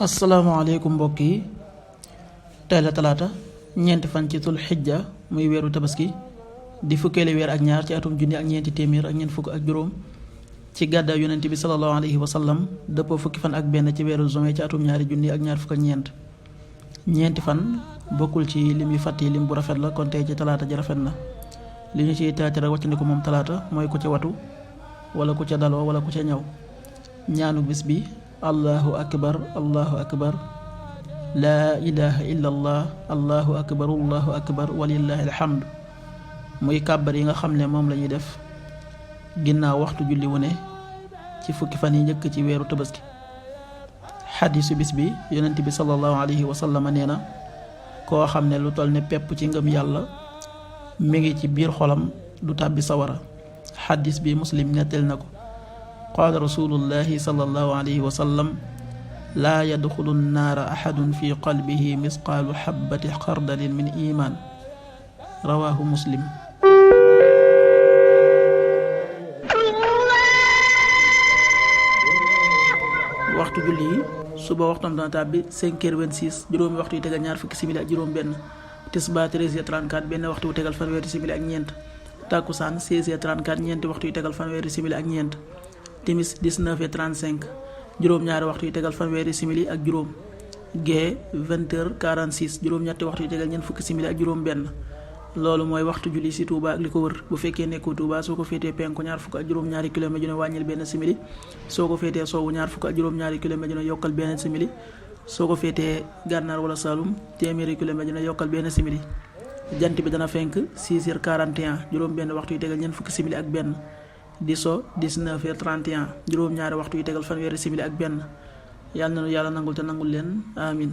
asalaamaaleykum mbokk yi tey la talaata ñeenti fan ci tul xijja muy weeru tabaski di fukkeeli weer ak ñaar ci atum junni ak ñeenti téeméer ak ñeent fukk ak juróom ci gàddaay yonent bi sallallahu alayhi wa sallam dëppoo fukki fan ak benn ci weeru juin ci atum ñaari junni ak ñaar fukk ak ñeenti fan bokkul ci lim yu fàtt yi lim bu rafet la kon tey ci talaata ji rafet na li ñu ciy taatira wàccandiku moom talaata mooy ku ca watu wala ku ca daloo wala ku ca ñaw ñaanu bis bi allahu akbar laa ilaha illa allah allahu akbar walillahi alhamdu muy kàbbar yi nga xam ne moom la ñuy def ginnaaw waxtu julli wu ne ci fukki fan yi njëkk ci weeru tabaski. xadiisu bis bi yonent bi sallallahu alayhi wa sallam nee na koo xam ne lu toll ne pepp ci ngëm yàlla mi ngi ci biir xolam du tàbbi sawara. xadiis bi muslim nettali na ko. qaala rasulullahi sallallahu alayhi wa sallam laa yadxulu nnaara axadun fi qalbihi misqaalu xabbati xardalin min imaan rawaahu muslim. waxtu julli yi suba waxtam dana tàbbi 5h26 juróomi waxtu yu tegal ñaar fukki simili ak juróom benn. tisbaar 13h34 benn waxtu yu tegal fanweeri simili ak ñeent. takkusaan 16h34 ñeenti waxtu yu tegal fanweeri simili ak ñeent. timis 19h35 juróom-ñaari waxtu yu tegal fanweeri simili ak juróom. gee 20h46 juróom-ñetti waxtu yu tegal ñeent fukki simili ak juróom benn. loolu mooy waxtu julli ci Touba ak li ko wër. bu fekkee nekkoo Touba soo ko féetee penku ñaar fukk ak juróom-ñaari kilomètre ju ne wàññil benn simili. soo ko féetee sowwu ñaar fukk ak juróom-ñaari kilomètre ju ne yokkal benn simili. soo ko féetee gànnaar wala Saloum téeméeri kilomètre ju ne yokkal benn simili. jant bi dana fenk 6h41 juróom benn waxtu yu tegal ñeent fukki simili ak benn. di so 19h31 juróom-ñaari waxtu yu tegal fanweeri simili ak benn. yàlla na yàlla nangul te nangul leen amin